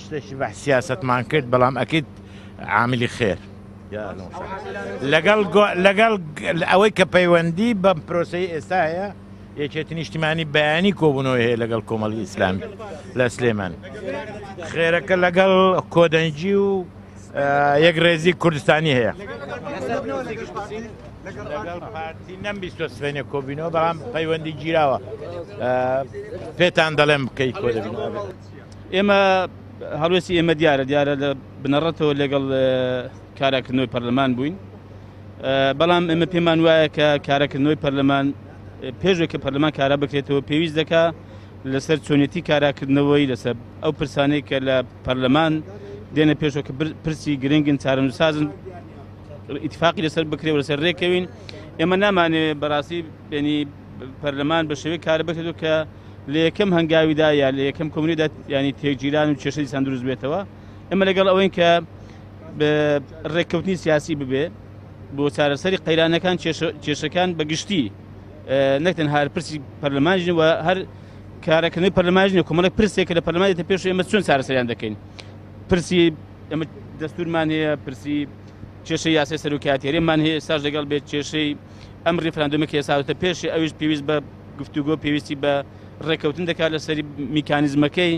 شتێکی بە سیاسەتمان کرد، بەڵام ئەکید عاملی خێر لەگەڵ لەگەڵ ئەوەی کە پەیوەندی بەم پرۆسەی ئێستا هەیە، یەکێتی نیشتیمانی بەیانی کۆبوونەوەی هەیە لەگەڵ کۆمەڵی ئیسلامی لە سلێمان. خێرەکە لەگەڵ کۆدەنگی و یەکڕێزی کوردستانی هەیە. لەگەڵ پارتی نەمبیستوە سبەینێ کۆبینەوە، بەڵام پەیوەندی گیراوە، پێتان دەڵێم کەی کۆ دەبینەوە. ئێمە هەڵوێستی ئێمە دیارە، دیارە لە بنەڕەتەوە لەگەڵ کاراکردنەوەی پەرلەمان بووین، بەڵام ئێمە پێمان وایە کە کاراکردنەوەی پەرلەمان پێشوە کە پەرلەمان کارا بکرێتەوە پێویست دەکا لەسەر چۆنیەتی کاراکردنەوەی، لەسەر ئەو پرسانەی کە لە پەرلەمان دێنە پێشەوە کە پرسی گرنگن، چارەنووسازن، ئیتفاقی لەسەر بکرێ و لەسەر ڕێکەوین. ئێمە نامانێ بەڕاستی بێنی پەرلەمان بە شێوەی کارە بکرێتەوە کە لە یەکەم هەنگاویدا یا لە یەکەم کۆمونیدا ینی تێکگیران و کێشەی دیسان دروست بێتەوە. ئێمە لەگەڵ ئەوەین کە ڕێککەوتنی سیاسی ببێ بۆ چارەسەری قەیرانەکان، کێشەکان بە گشتی، نەک تەنها هەر پرسی پەرلەمانژن و هەر کارەکردنەوەی پەرلەمانژن، کۆمەڵێک پرسێک کە لە پەرلەمان دێتە پێش ئێمە چۆن چارەسەریان دەکەین. پرسی ئێمە دەستورمان هەیە، پرسی کێشەی یاسای سەرۆکایەتی هەرێممان هەیە، ئێستاش لەگەڵ بێت کێشەی ئەم ڕیفراندۆمە کە ئێستا هاتووەتە پێشێ، ئەویش پێویست بە گفتوگۆ، پێویستی بە ڕێککەوتن دەکات لەسەری میکانیزمەکەی.